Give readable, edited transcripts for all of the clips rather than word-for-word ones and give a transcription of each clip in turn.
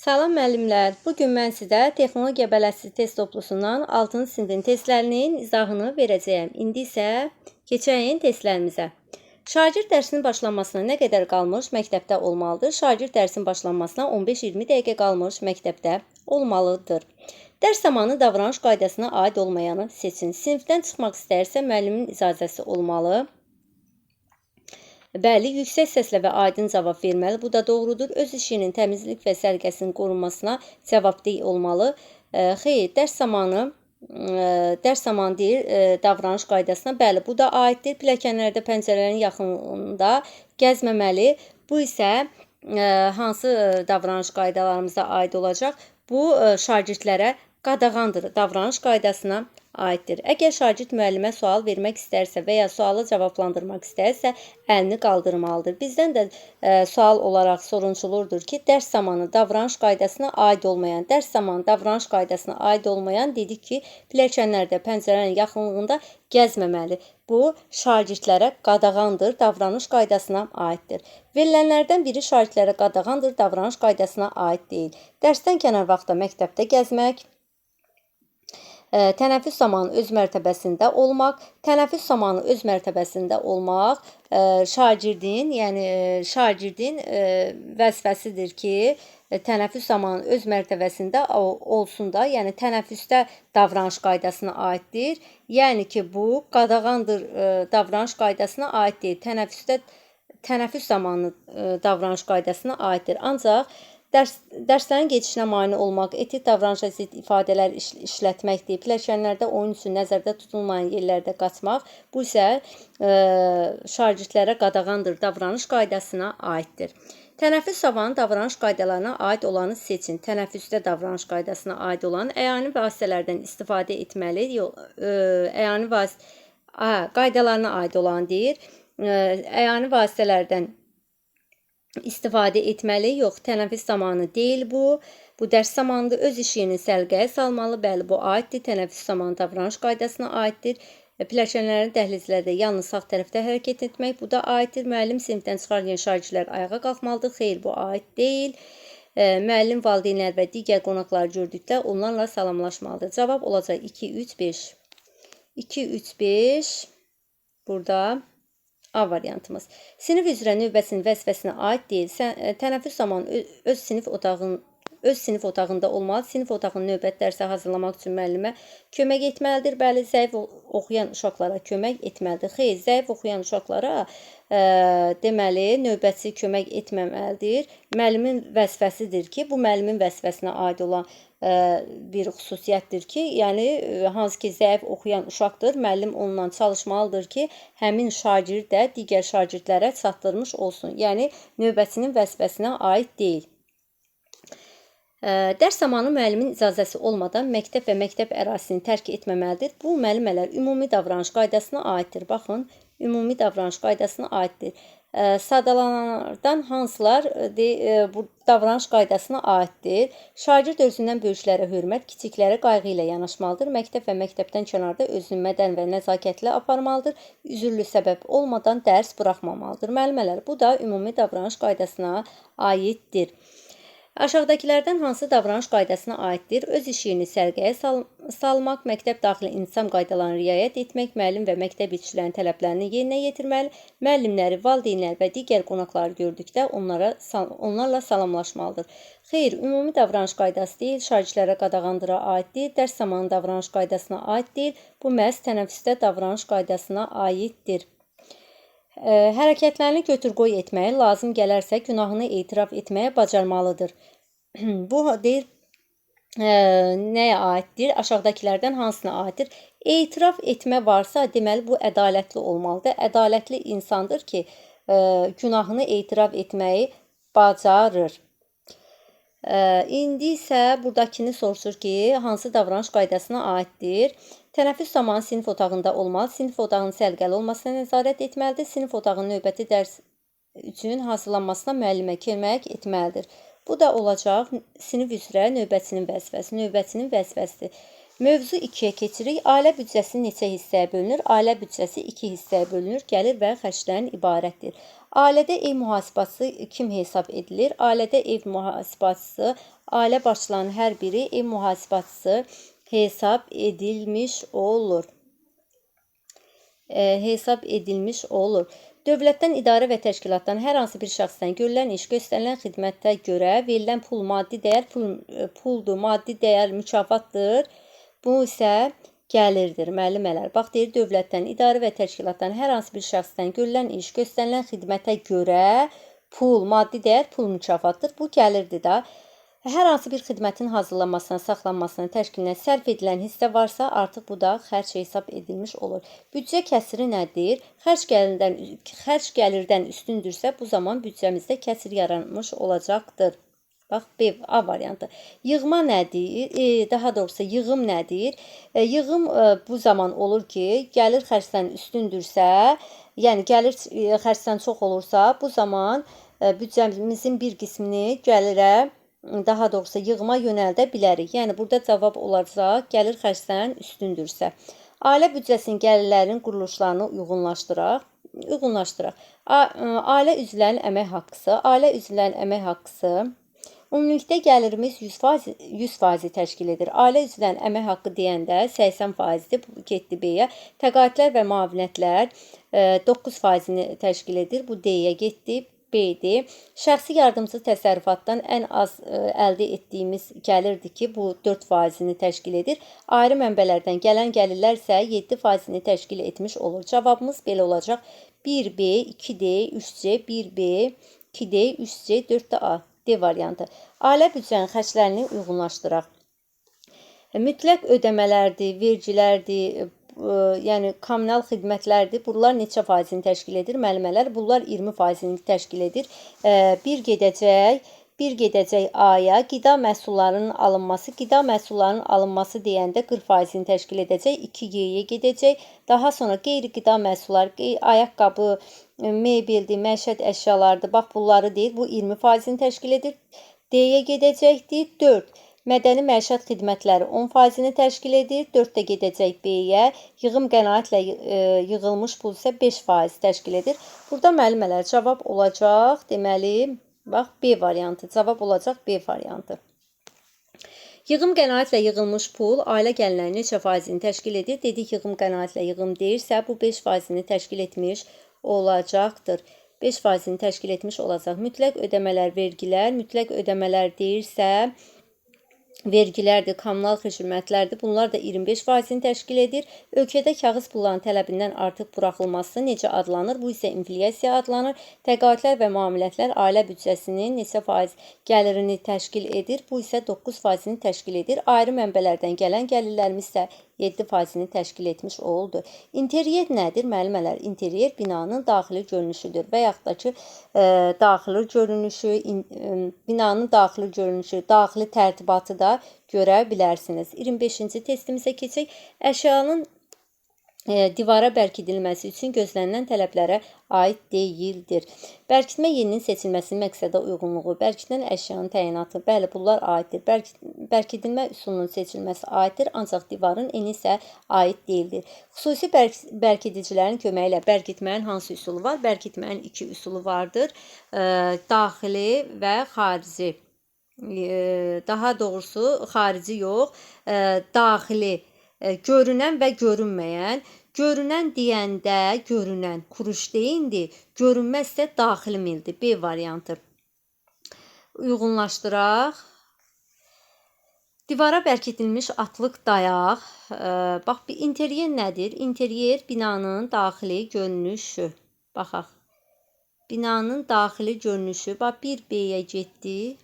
Salam müəllimlər. Bu gün mən sizə Texnologiya Bələdçisi test toplusundan 6-cı sinifin testlərinin izahını verəcəyəm. İndi isə keçəyin testlərimizə. Şagird dərsinin başlanmasına nə qədər qalmış məktəbdə olmalıdır? Şagird dərsin başlanmasına 15-20 dəqiqə qalmış məktəbdə olmalıdır. Dərs zamanı davranış qaydasına aid olmayanı seçin. Sinifdən çıxmaq istərsə müəllimin icazəsi olmalı. Bəli, yüksək səslə və aydın cavab verməli. Bu da doğrudur. Öz işinin təmizlik və səliqəsinin qorunmasına cavabdeh olmalı. Xeyr, dərs zamanı deyir davranış qaydasına. Bəli, bu da aiddir. Pilləkənlərdə pəncərələrin yaxınlığında gəzməməli. Bu isə hansı davranış qaydalarımıza aid olacaq? Bu şagirdlərə qadağandır. Davranış qaydasına aiddir. Əgər şagird müəllimə sual vermək istərsə və ya sualı cavablandırmaq istərsə, əlini qaldırmalıdır. Bizdən də sual olaraq soruşulurdur ki, dərs zamanı davranış qaydasına aid olmayan, dərs zamanı davranış qaydasına aid olmayan dedik ki, pilləkənlərdə pəncərənin yaxınlığında gəzməməli. Bu şagirdlərə qadağandır, davranış qaydasına aiddir. Verilənlərdən biri şagirdlərə qadağandır, davranış qaydasına aid deyil. Dərsdən kənar vaxtda məktəbdə gəzmək, tənəffüs zamanı öz mərtəbəsində olmaq, tənəffüs zamanı öz mərtəbəsində olmaq şagirdin, yəni şagirdin vəzifəsidir ki, tənəffüs zamanı öz mərtəbəsində olsun da, yəni tənəffüsdə davranış qaydasına aiddir. Yəni ki, bu qadağandır, davranış qaydasına aid deyil. Tənəffüsdə tənəffüs zamanı davranış qaydasına aiddir. Ancaq dərslərin gedişinə mane olmaq, etik davranışa zidd ifadələr işlətməkdir. Pilləkənlərdə oyun üçün nəzərdə tutulmayan yerlərdə qaçmaq, bu isə şagirdlərə qadağandır, davranış qaydasına aiddir. Tənəffüs zamanı davranış qaydalarına aid olanı seçin. Tənəffüsdə davranış qaydasına aid olan əyani vasitələrdən istifadə etməli, əyani qaydalarına aid olan deyir. Əyani vasitələrdən istifadə etməli. Yox, tənəffüs zamanı deyil bu. Bu dərs zamanıdır. Öz iş yerini səliqəyə salmalı. Bəli, bu aiddir. Tənəffüs zamanı davranış qaydasına aiddir. Pilləkənlərin dəhlizlərdə yalnız sağ tərəfdə hərəkət etmək, bu da aiddir. Müəllim sinifdən çıxarkən şagirdlər ayağa qalxmalıdır. Xeyr, bu aid deyil. Müəllim valideynlər və digər qonaqları gördükdə onlarla salamlaşmalıdır. Cavab olacaq 2, 3, 5. 2, 3, 5. Burada A variantımız. Sinif üzrə növbəsinin vəzifəsinə aid deyil. Tənəffüs zamanı öz sinif otağında olmalı. Sinif otağının növbəti dərsə hazırlamaq üçün müəllimə kömək etməlidir. Bəli, zəif oxuyan uşaqlara kömək etməlidir. Xeyr, zəif oxuyan uşaqlara deməli növbəçi kömək etməməlidir. Müəllimin vəzifəsidir ki, bu müəllimin vəzifəsinə aid olan bir xüsusiyyətdir ki, yəni hansı ki zəif oxuyan uşaqdır, müəllim onunla çalışmalıdır ki, həmin şagird də digər şagirdlərə çatdırmış olsun. Yəni növbəçinin vəzifəsinə aid deyil. Dərs zamanı müəllimin icazəsi olmadan məktəb və məktəb ərazisini tərk etməməlidir. Bu müəllimələr ümumi davranış qaydasına aiddir. Baxın, ümumi davranış qaydasına aiddir. Sadalananlardan hansılar bu davranış qaydasına aiddir? Şagird özündən böyüklərə hörmət, kiçiklərə qayğı ilə yanaşmalıdır. Məktəb və məktəbdən kənarda özünü mədən və nəzakətli aparmalıdır. Üzürlü səbəb olmadan dərs buraxmamalıdır. Müəllimələr, bu da ümumi davranış qaydasına aiddir. Aşağıdakılardan hansı davranış qaydasına aiddir? Öz iş yerini səliqəyə salmaq, məktəb daxili intizam qaydalarına riayət etmək, müəllim və məktəb işçilərinin tələblərini yerinə yetirməli, müəllimləri, valideynləri və digər qonaqları gördükdə onlarla salamlaşmalıdır. Xeyr, ümumi davranış qaydası deyil, şagirdlərə qadağandıra aid deyil, dərs zamanı davranış qaydasına aid deyil. Bu məhz tənəffüsdə davranış qaydasına aiddir. Hərəkətlərini götür-qoy etməyi, lazım gələrsə günahını etiraf etməyə bacarmalıdır. Bu deyir nəyə aiddir? Aşağıdakılardan hansına aiddir? Etiraf etmə varsa, deməli bu ədalətli olmalıdır. Ədalətli insandır ki, günahını etiraf etməyi bacarır. İndi isə buradakını soruşur ki, hansı davranış qaydasına aiddir? Tənəffüs zamanı sinif otağında olmalı, sinif otağının səliqəli olmasına nəzarət etməlidir, sinif otağının növbəti dərs üçün hazırlanmasına müəllimə kömək etməlidir. Bu da olacaq sinif üzrə növbəçinin vəzifəsi, növbəçinin vəzifəsidir. Mövzu 2-yə keçirik. Ailə büdcəsi neçə hissəyə bölünür? Ailə büdcəsi 2 hissəyə bölünür. Gəlir və xərclərdən ibarətdir. Ailədə ev mühasibatçısı kim hesab edilir? Ailədə ev mühasibatçısı, ailə başçılarının hər biri ev mühasibatçısı hesab edilmiş olur. Hesab edilmiş olur. Dövlətdən, idarə və təşkilatdan hər hansı bir şəxsdən görülən iş, göstərilən xidmətə görə verilən pul maddi dəyər puldur, maddi dəyər mükafatdır. Bu isə gəlirdir, müəllimələr. Bax, deyir, dövlətdən, idarə və təşkilatdan hər hansı bir şəxsdən görülən iş, göstərilən xidmətə görə pul, maddi dəyər pul mükafatdır. Bu gəlirdir də. Hər hansı bir xidmətin hazırlanmasına, saxlanmasına, təşkilinə sərf edilən hissə varsa, artıq bu da xərc hesab edilmiş olur. Büdcə kəsiri nədir? Xərc gəlirdən üstündürsə, bu zaman büdcəmizdə kəsir yaranmış olacaqdır. Bax, B, A variantı. Yığma nədir? Daha doğrusu yığım nədir? Yığım bu zaman olur ki, gəlir xərcdən üstündürsə, yəni gəlir xərcdən çox olursa, bu zaman büdcəmizin bir qismini gəlirə, daha doğrusu yığıma yönəldə bilərik. Yəni, burada cavab olacaq, gəlir xərcdən üstündürsə. Ailə büdcəsinin gəlirlərinin quruluşlarını uyğunlaşdıraq. Ailə üzvlərinin əmək haqqısı, ailə üzvlərinin əmək haqqısı ümumilikdə gəlirimiz 100% təşkil edir. Ailə üzvlərinin əmək haqqı deyəndə 80%-dir, getdi B-yə. Təqaüdlər və müavinətlər 9%-ni təşkil edir, bu D-yə getdi. B-dir. Şəxsi yardımçı təsərrüfatdan ən az əldə etdiyimiz gəlirdir ki, bu 4%-ni təşkil edir. Ayrı mənbələrdən gələn gəlirlər isə 7%-ni təşkil etmiş olur. Cavabımız belə olacaq. 1B, 2D, 3C, 1B, 2D, 3C, 4D A. D variantı. Ailə büdcənin xərclərini uyğunlaşdıraq. Mütləq ödəmələrdir, vergilərdir, yəni kommunal xidmətlərdir. Bunlar neçə faizini təşkil edir? Müəllimələr, bunlar 20%-ni təşkil edir. Bir gedəcək A-ya. Qida məhsullarının alınması. Qida məhsullarının alınması deyəndə 40%-ni təşkil edəcək. 2G-yə gedəcək. Daha sonra qeyri-qida məhsulları, ayaqqabı, mebeldir, məişət əşyalarıdır. Bax, bunları deyir. Bu 20%-ni təşkil edir. D-yə gedəcəkdir. 4. Mədəni məişət xidmətləri 10%-ni təşkil edir. 4 də gedəcək B-yə. Yığım qənaətlə yığılmış pul isə 5% təşkil edir. Burada müəllimələr cavab olacaq. Deməli, bax, B variantı. Cavab olacaq B variantı. Yığım qənaətlə yığılmış pul ailə gəlirlərinin neçə faizini təşkil edir? Dedik, yığım qənaətlə yığım deyirsə, bu 5%-ni təşkil etmiş olacaqdır. 5%-ni təşkil etmiş olacaq. Mütləq ödəmələr, vergilər. Mütləq ödəmələr deyirsə, vergilərdir, kommunal xidmətlərdir. Bunlar da 25%-ni təşkil edir. Ölkədə kağız pulların tələbindən artıq buraxılması necə adlanır? Bu isə inflyasiya adlanır. Təqaüdlər və müamilətlər ailə büdcəsinin neçə faiz gəlirini təşkil edir? Bu isə 9%-ni təşkil edir. Ayrı mənbələrdən gələn gəlirlərimiz isə 7%-ni təşkil etmiş oldu. İnteryer nədir? Müəllimələr, interyer binanın daxili görünüşüdür və yaxud da ki, daxili görünüşü, binanın daxili görünüşü, daxili tərtibatı da görə bilərsiniz. 25-ci testimizə keçək. Əşyanın divara bərkidilməsi üçün gözlənilən tələblərə aid deyildir. Bərkitmə yerinin seçilməsinin məqsədə uyğunluğu, bərkitmə əşyanın təyinatı, bəli, bunlar aiddir. Bərkidilmə üsulunun seçilməsi aiddir, ancaq divarın eni isə aid deyildir. Xüsusi bərkidicilərin köməyi ilə bərkitmənin hansı üsulu var? Bərkitmənin iki üsulu vardır. Daxili və xarici. Daha doğrusu, xarici yox, daxili. Görünən və görünməyən. Görünən deyəndə görünən kuruş deyindir, görünməzsə daxili mildir. B variantı. Uyğunlaşdıraq. Divara bərkidilmiş atlıq dayaq. Bax, bir interyer nədir? İnteryer binanın daxili görünüşü. Baxaq. Binanın daxili görünüşü. Bax, 1B-yə getdi.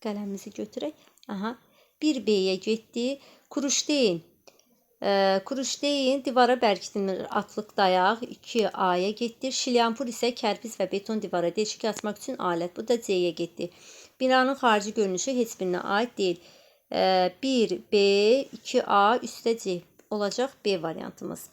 Qələmimizi götürək. Aha. 1B-yə getdi. Kruşteyn. Kruşteyn divara bərkidilmiş atlıq dayaq 2A-ya getdi. Şilyampur isə kərpic və beton divara deşik açmaq üçün alət. Bu da C-yə getdi. Binanın xarici görünüşü heç birinə aid deyil. 1B, 2A, üstə C olacaq B variantımız.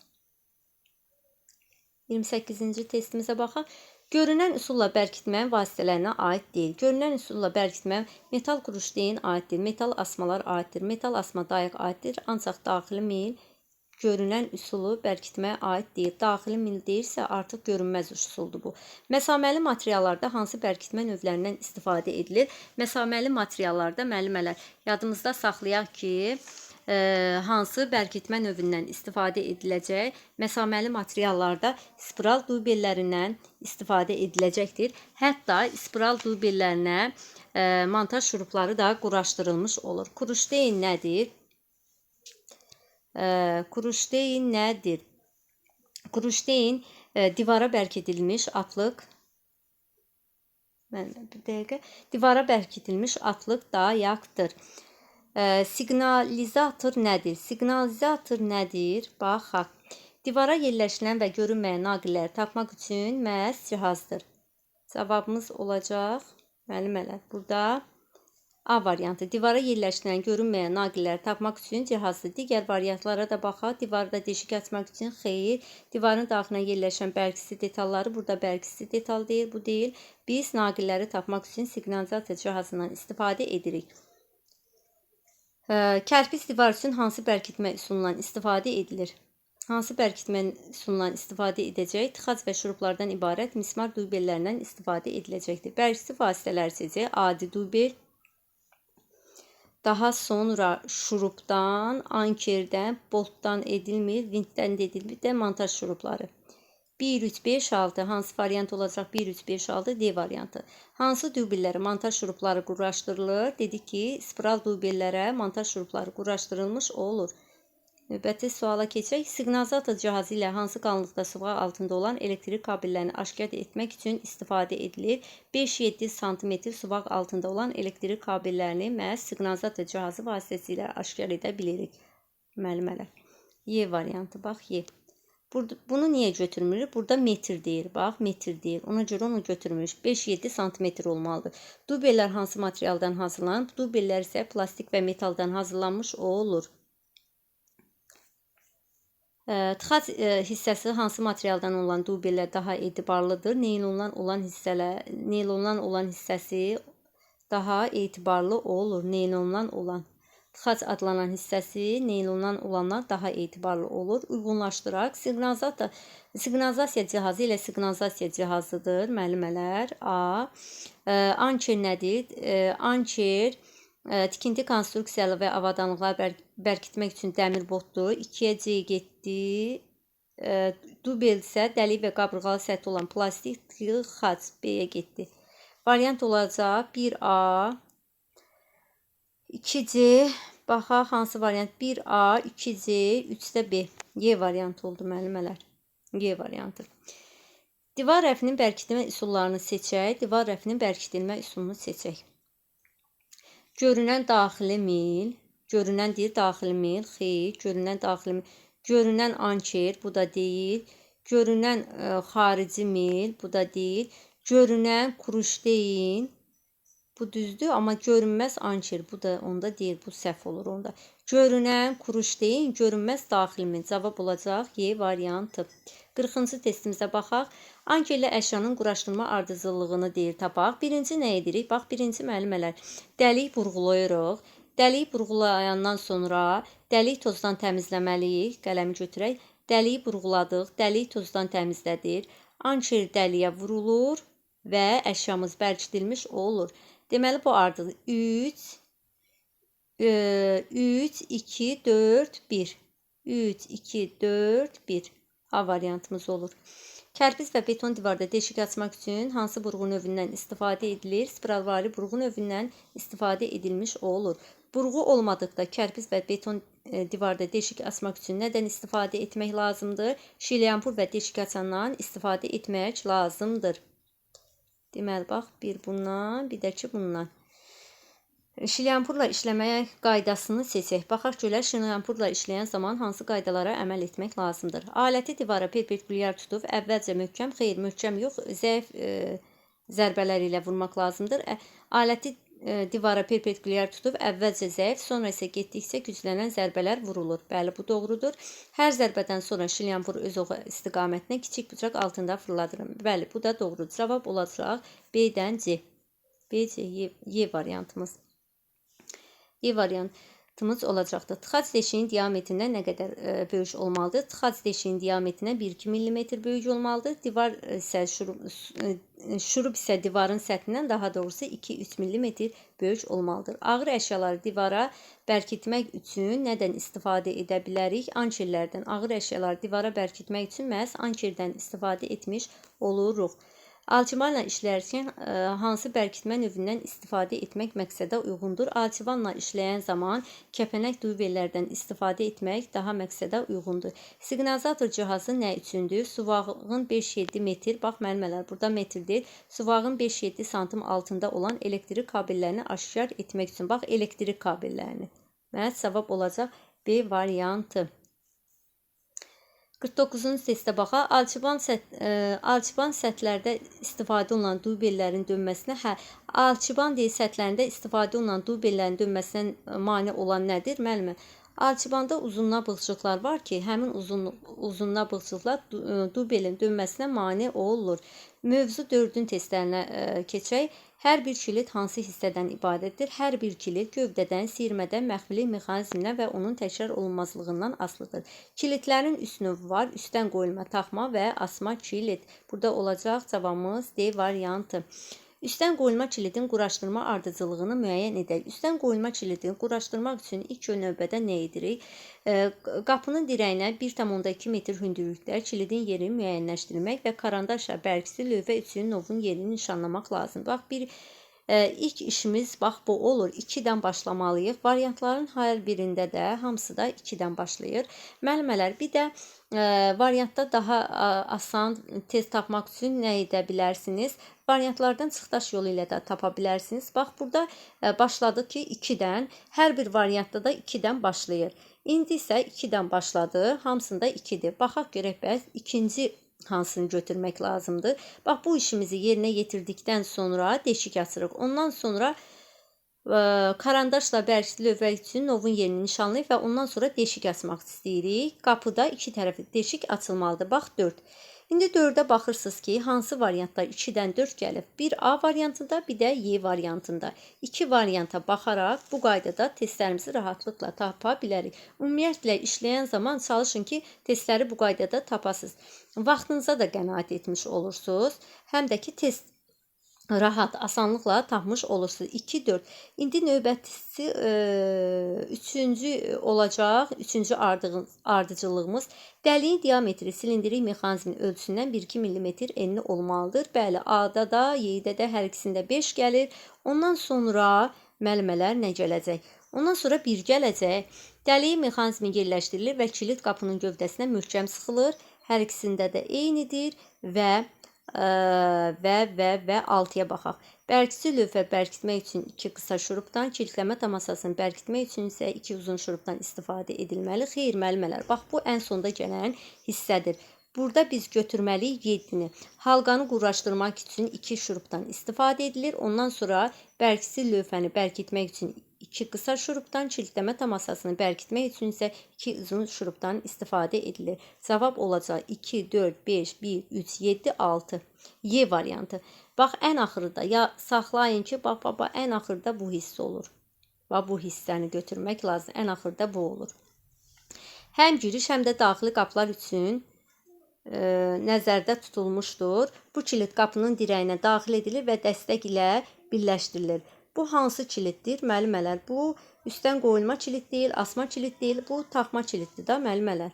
28-ci testimizə baxaq. Görünən üsulla bərkitmənin vasitələrinə aid deyil. Görünən üsulla bərkitmə metal kruşteyn aiddir, metal asmalar aiddir, metal asma dayaq aiddir, ancaq daxili mil Görünən üsulu bərkitməyə aid deyil. Daxili mil deyirsə, artıq görünməz üsuldur bu. Məsaməli materiallarda hansı bərkitmə növlərindən istifadə edilir? Məsaməli materiallarda, müəllimələr, yadımızda saxlayaq ki, hansı bərkitmə növündən istifadə ediləcək? Məsaməli materiallarda spiral dubellərindən istifadə ediləcəkdir. Hətta spiral dubellərinə montaj şurupları da quraşdırılmış olur. Kruşteyn nədir? Kruşteyn nədir? Kruşteyn divara bərkidilmiş atlıq. Bir dəqiqə. Divara bərkidilmiş atlıq dayaqdır. Siqnalizator nədir? Siqnalizator nədir? Baxaq. Divara yerləşdirilən və görünməyən naqilləri tapmaq üçün məhz cihazdır. Cavabımız olacaq, müəllimələr, burada A variantı. Divara yerləşdirilən görünməyən naqilləri tapmaq üçün cihazdır. Digər variantlara da baxaq. Divarda deşik açmaq üçün xeyir. Divarın daxilinə yerləşən bərkisi detalları, burada bərkisi detal deyil, bu deyil. Biz naqilləri tapmaq üçün siqnalizasiya cihazından istifadə edirik. Kərpic divar üçün hansı bərkitmə üsulundan istifadə edilir? Hansı bərkitmə üsulundan istifadə edəcək? Tıxac və şuruplardan ibarət mismar dubellərindən istifadə ediləcəkdir. Bərkisi vasitələr seçək. Adi dubel, daha sonra şurupdan, ankerdən, boltdan edilmir, vintdən də edilmir də montaj şurupları. 1, 3, 5, 6. Hansı variant olacaq? 1, 3, 5, 6 D variantı. Hansı dubellərə montaj şurupları quraşdırılır? Dedik ki, spiral dubellərə montaj şurupları quraşdırılmış olur. Növbəti suala keçək. Siqnalizator cihazı ilə hansı qalınlıqda suvaq altında olan elektrik kabellərini aşkar etmək üçün istifadə edilir? 5-7 sm suvaq altında olan elektrik kabellərini məhz siqnalizator cihazı vasitəsilə aşkar edə bilirik. Müəllimələr. Y variantı, bax, Y. Burada, bunu niyə götürmürük? Burada metr deyir. Bax, metr deyir. Ona görə onu götürmürük. 5-7 sm olmalıdır. Dubellər hansı materialdan hazırlanıb? Dubellər isə plastik və metaldan hazırlanmış olur. Tıxac hissəsi hansı materialdan olan dubellər daha etibarlıdır? Neylondan olan hissələr, neylondan olan hissəsi daha etibarlı olur. Neylondan olan tıxac adlanan hissəsi neylondan olanlar daha etibarlı olur. Uyğunlaşdıraq. Siqnalizasiya cihazı ilə siqnalizasiya cihazıdır, müəllimələr. A. Anker nədir? Anker tikinti konstruksiyalı və avadanlıqları bərkitmək üçün dəmir botdur. 2-yə C getdi. Dubel isə dəlik və qabırğalı səthi olan plastik tıxac B-yə getdi. Variant olacaq 1A, 2C. Baxaq hansı variant? 1A, 2C, 3-də B. Y variantı oldu müəllimələr. Y variantı. Divar rəfinin bərkitmə üsullarını seçək. Divar rəfinin bərkidilmə üsulunu seçək. Görünən daxili mil, görünən deyir daxili mil, xeyr, görünən daxili mil, görünən anker, bu da deyil, görünən xarici mil, bu da deyil, görünən kruşteyn, bu düzdür, amma görünməz anker, bu da onda deyil, bu səhv olur onda. Görünən kruşteyn, görünməz daxili mil, cavab olacaq Y variantı. 40-cı testimizə baxaq. Ankerlə əşyanın quraşdırma ardıcıllığını deyir tapaq. Birinci nə edirik? Bax, birinci müəllimələr, dəlik burğulayırıq. Dəlik burğulayandan sonra dəlik tozdan təmizləməliyik. Qələmi götürək. Dəliyi burğuladıq, dəlik tozdan təmizlədir. Anker dəliyə vurulur və əşyamız bərkidilmiş olur. Deməli, bu ardıcıl 3, 3, 2, 4, 1. 3, 2, 4, 1. A variantımız olur. Kərpic və beton divarda deşik açmaq üçün hansı burğu növündən istifadə edilir? Spiralvari burğu növündən istifadə edilmiş olur. Burğu olmadıqda kərpic və beton divarda deşik açmaq üçün nədən istifadə etmək lazımdır? Şilyampur və deşik açandan istifadə etmək lazımdır. Deməli, bax, bir bundan, bir də ki bundan. Şilyampurla işləməyə qaydasını seçək. Baxaq görək, şilyampurla işləyən zaman hansı qaydalara əməl etmək lazımdır. Aləti divara perpendikulyar tutub, əvvəlcə möhkəm, xeyr, möhkəm yox, zəif zərbələr ilə vurmaq lazımdır. Aləti divara perpendikulyar tutub, əvvəlcə zəif, sonra isə getdikcə güclənən zərbələr vurulur. Bəli, bu doğrudur. Hər zərbədən sonra şilyampur öz oxu istiqamətinə kiçik bıçaq altında fırladırır. Bəli, bu da doğrudur. Cavab olacaq B-dən C. B, C, Y, Y variantımız. Y variant. variantımız olacaqdır. Tıxac deşiyinin diametrindən nə qədər böyük olmalıdır? Tıxac deşiyinin diametrindən 1-2 mm böyük olmalıdır. Divar isə şurub isə divarın səthindən daha doğrusu 2-3 mm böyük olmalıdır. Ağır əşyaları divara bərkitmək üçün nədən istifadə edə bilərik? Ankerlərdən. Ağır əşyaları divara bərkitmək üçün məhz ankerdən istifadə etmiş oluruq. Alçıvanla işlərkən hansı bərkitmə növündən istifadə etmək məqsədə uyğundur? Alçıvanla işləyən zaman kəpənək duvellərdən istifadə etmək daha məqsədə uyğundur. Siqnalizator cihazı nə üçündür? Suvağın 5-7 metr, bax müəllimələr, burada metrdir. Suvağın 5-7 santim altında olan elektrik kabellərini aşkar etmək üçün. Bax, elektrik kabellərini. Məhz cavab olacaq B variantı. 49-cu testə baxaq. Alçıban sətlərdə istifadə olunan dubellərin dönməsinə, alçıban deyil sətlərində istifadə olunan dubellərin dönməsinə mane olan nədir? Müəllimə, alçıbanda uzunluğa bılçıqlar var ki, həmin uzunluğa bılçıqlar dubelin dönməsinə mane olur. Mövzu 4-ün testlərinə keçək. Hər bir kilit hansı hissədən ibarətdir? Hər bir kilit gövdədən, siyirmədən, məxfilik mexanizmindən və onun təkrar olunmazlığından asılıdır. Kilitlərin üç növü var. Üstdən qoyulma, taxma və asma kilit. Burada olacaq cavabımız D variantı. Üstdən qoyulma kilidin quraşdırma ardıcıllığını müəyyən edək. Üstdən qoyulma kilidini quraşdırmaq üçün ilk növbədə nə edirik? Qapının dirəyinə 1,2 metr hündürlükdə kilidin yerini müəyyənləşdirmək və karandaşla bərkisi lövhə üçün novun yerini nişanlamaq lazımdır. Bax, ilk işimiz bax bu olur. 2-dən başlamalıyıq. Variantların hər birində də hamısı da 2-dən başlayır. Müəllimələr, bir də variantda daha asan, tez tapmaq üçün nə edə bilərsiniz? Variantlardan çıxdaş yolu ilə də tapa bilərsiniz. Bax, burada başladıq ki, 2-dən. Hər bir variantda da 2-dən başlayır. İndi isə 2-dən başladı. Hamısında 2-dir. Baxaq görək bəs ikinci hansını götürmək lazımdır. Bax, bu işimizi yerinə yetirdikdən sonra deşik açırıq. Ondan sonra karandaşla bərkitli lövhə üçün novun yerini nişanlayıb və ondan sonra deşik açmaq istəyirik. Qapıda iki tərəfli deşik açılmalıdır. Bax, 4. İndi 4-ə baxırsınız ki, hansı variantda 2-dən 4 gəlib? Bir A variantında, bir də Y variantında. İki varianta baxaraq bu qaydada testlərimizi rahatlıqla tapa bilərik. Ümumiyyətlə, işləyən zaman çalışın ki, testləri bu qaydada tapasınız. Vaxtınıza da qənaət etmiş olursunuz. Həm də ki, test rahat, asanlıqla tapmış olursunuz. 2, 4. İndi növbətisi üçüncü olacaq. Üçüncü ardıcıllığımız. Dəliyin diametri silindirik mexanizmin ölçüsündən 1-2 millimetr enli olmalıdır. Bəli, A-da da, Y-də də hər ikisində 5 gəlir. Ondan sonra müəllimələr nə gələcək? Ondan sonra 1 gələcək. Dəliyin mexanizmi yerləşdirilir və kilit qapının gövdəsinə möhkəm sıxılır. Hər ikisində də eynidir və 6-ya baxaq. Bərkisi lövhə bərkitmək üçün 2 qısa şurubdan, kilitləmə tamasasını bərkitmək üçün isə 2 uzun şurubdan istifadə edilməli. Xeyr, müəllimələr, bax bu ən sonda gələn hissədir. Burada biz götürməliyik 7-ni. Halqanı quraşdırmaq üçün 2 şurubdan istifadə edilir. Ondan sonra bərkisi lövhəni bərkitmək üçün 2 qısa şurubdan, kilitləmə tamasasını bərkitmək üçün isə 2 uzun şurubdan istifadə edilir. Cavab olacaq 2, 4, 5, 1, 3, 7, 6. Y variantı. Bax, ən axırda ya saxlayın ki, bax, bax, bax, ən axırda bu hissə olur. Bax, bu hissəni götürmək lazım. Ən axırda bu olur. Həm giriş, həm də daxili qapılar üçün nəzərdə tutulmuşdur. Bu kilit qapının dirəyinə daxil edilir və dəstək ilə birləşdirilir. Bu hansı kilitdir? Müəllimələr, bu üstdən qoyulma kilit deyil, asma kilit deyil, bu taxma kilitdir da, müəllimələr.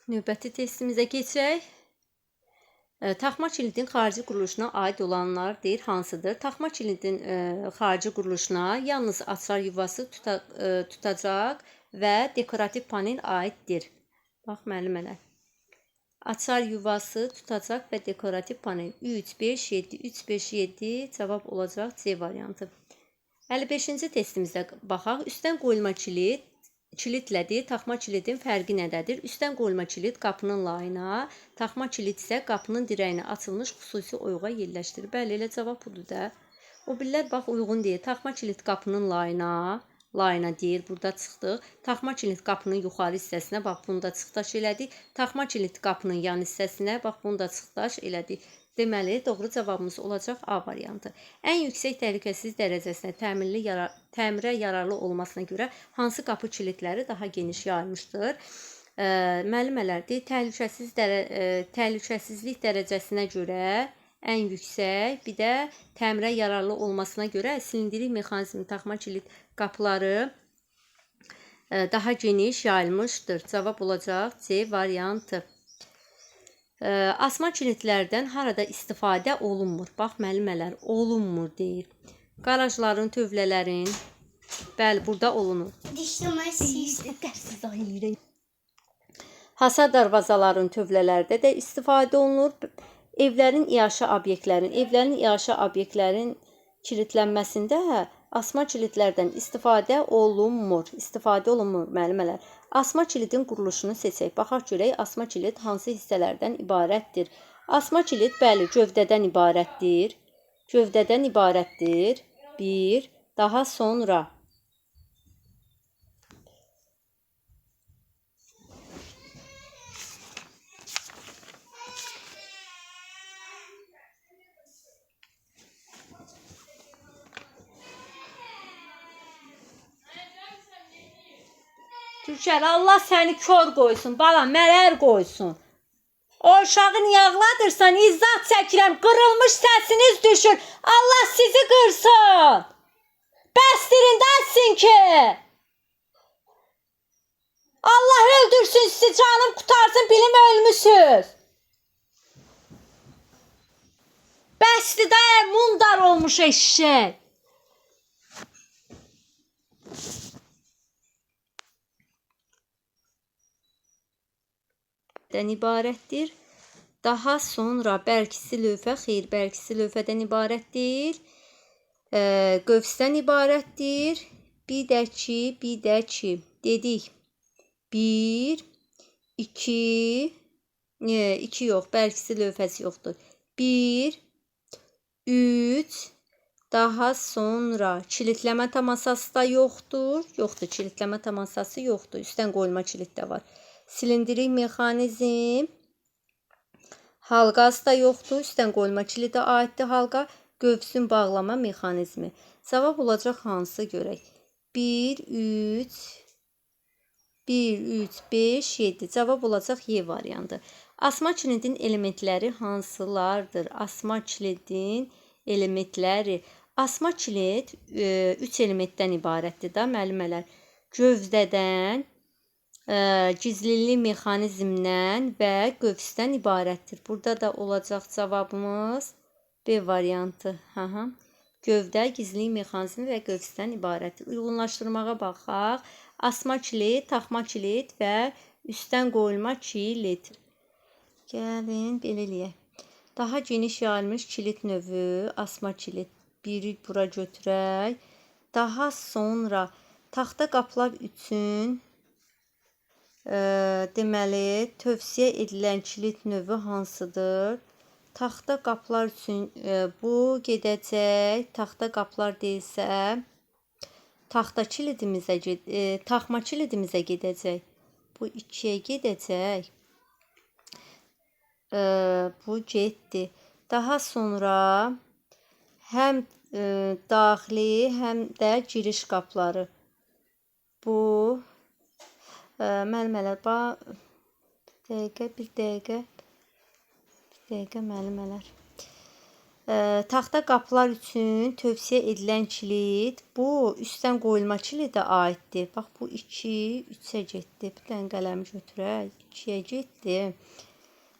Növbəti testimizə keçək. Taxma kilidin xarici quruluşuna aid olanlar deyir, hansıdır? Taxma kilidin xarici quruluşuna yalnız açar yuvası tutacaq və dekorativ panel aiddir. Bax, müəllimələr. Açar yuvası, tutacaq və dekorativ panel. 3, 5, 7, 3, 5, 7 cavab olacaq C variantı. 55-ci testimizdə baxaq. Üstdən qoyulma kilit, kilitlədir. Taxma kilidin fərqi nədədir? Üstdən qoyulma kilit qapının layına, taxma kilit isə qapının dirəyinə açılmış xüsusi oyuğa yerləşdirilir. Bəli, elə cavab budur da. O birlər bax uyğun deyil. Taxma kilit qapının layına deyir, burada çıxdıq. Taxma kilit qapının yuxarı hissəsinə, bax bunu da çıxdaş elədik. Taxma kilit qapının yan hissəsinə, bax bunu da çıxdaş elədik. Deməli, doğru cavabımız olacaq A variantı. Ən yüksək təhlükəsizlik dərəcəsinə təmirə yararlı olmasına görə hansı qapı kilidləri daha geniş yayılmışdır? Müəllimələr deyir, təhlükəsizlik dərəcəsinə görə ən yüksək, bir də təmirə yararlı olmasına görə silindirik mexanizmi taxma kilid qapıları daha geniş yayılmışdır. Cavab olacaq C variantı. Asma kilidlərdən harada istifadə olunmur? Bax, müəllimələr, olunmur deyir. Qarajların, tövlələrin, bəli, burada olunur. Hasar darvazaların tövlələrdə də istifadə olunur. Evlərin iaşə obyektlərin, kilidlənməsində asma kilidlərdən istifadə olunmur. İstifadə olunmur, müəllimələr. Asma kilidin quruluşunu seçək. Baxaq görək, asma kilid hansı hissələrdən ibarətdir? Asma kilid, bəli, gövdədən ibarətdir. Gövdədən ibarətdir. Bir, daha sonra Türker, Allah səni kör qoysun, bala, mələr qoysun. O uşağı niyə ağladırsan? İzzat çəkirəm, qırılmış səsiniz düşür. Allah sizi qırsın. Bəsdirin də etsin ki. Allah öldürsün sizi, canım qutarsın, bilim ölmüsüz. Bəsdir də, mundar olmuş eşşək. İbarətdir. Daha sonra bərkisi lövhə, xeyr, bərkisi lövhədən ibarət deyil. Qövsdən ibarətdir. Bir də ki, dedik. 1, 2, 2 yox, bərkisi lövhəsi yoxdur. 1, 3, daha sonra kilidləmə tamasası da yoxdur. Yoxdur, kilidləmə tamasası yoxdur. Üstdən qoyulma kilid də var. Silindirik mexanizm, halqası da yoxdur. Üstdən qoyulma kilidə aiddir halqa. Qövsün bağlama mexanizmi. Cavab olacaq hansı görək? 1, 3, 1, 3, 5, 7. Cavab olacaq Y variantı. Asma kilidin elementləri hansılardır? Asma kilidin elementləri. Asma kilid 3 elementdən ibarətdir da, müəllimələr. Gövdədən, gizliliyi mexanizmdən və qövsdən ibarətdir. Burada da olacaq cavabımız B variantı. Gövdə, gizlilik mexanizmi və qövsdən ibarətdir. Uyğunlaşdırmağa baxaq. Asma kilid, taxma kilid və üstdən qoyulma kilid. Gəlin, belə eləyək. Daha geniş yayılmış kilid növü, asma kilid. Biri bura götürək. Daha sonra taxta qapılar üçün deməli, tövsiyə edilən kilid növü hansıdır? Taxta qapılar üçün bu gedəcək. Taxta qapılar deyilsə, taxta kilidimizə, taxma kilidimizə gedəcək. Bu 2-yə gedəcək. Bu getdi. Daha sonra həm daxili, həm də giriş qapıları. Bu müəllimələr, bir dəqiqə müəllimələr. Taxta qapılar üçün tövsiyə edilən kilid, bu üstdən qoyulma kilidə aiddir. Bax, bu 2, 3-ə getdi. Bir dənə qələmi götürək, 2-yə getdi.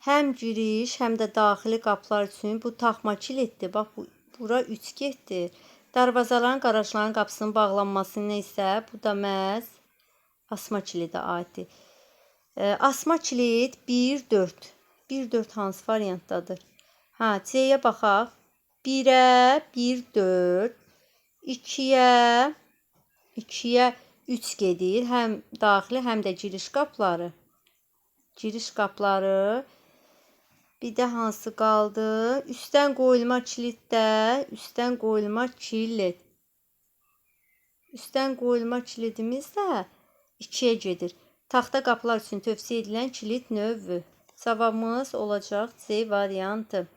Həm giriş, həm də daxili qapılar üçün bu taxma kiliddir. Bax, bu, bura 3 getdi. Darvazaların, qarajların qapısının bağlanması isə bu da məhz asma kilidə aiddir. Asma kilid 1, 4. 1, 4 hansı variantdadır? C-yə baxaq. 1-ə 1, 4. 2-yə 2-yə 3 gedir. Həm daxili, həm də giriş qapıları. Giriş qapıları. Bir də hansı qaldı? Üstdən qoyulma kiliddə, üstdən qoyulma kilid. Üstdən qoyulma kilidimiz də 2-yə gedir. Taxta qapılar üçün tövsiyə edilən kilid növü. Cavabımız olacaq C variantı.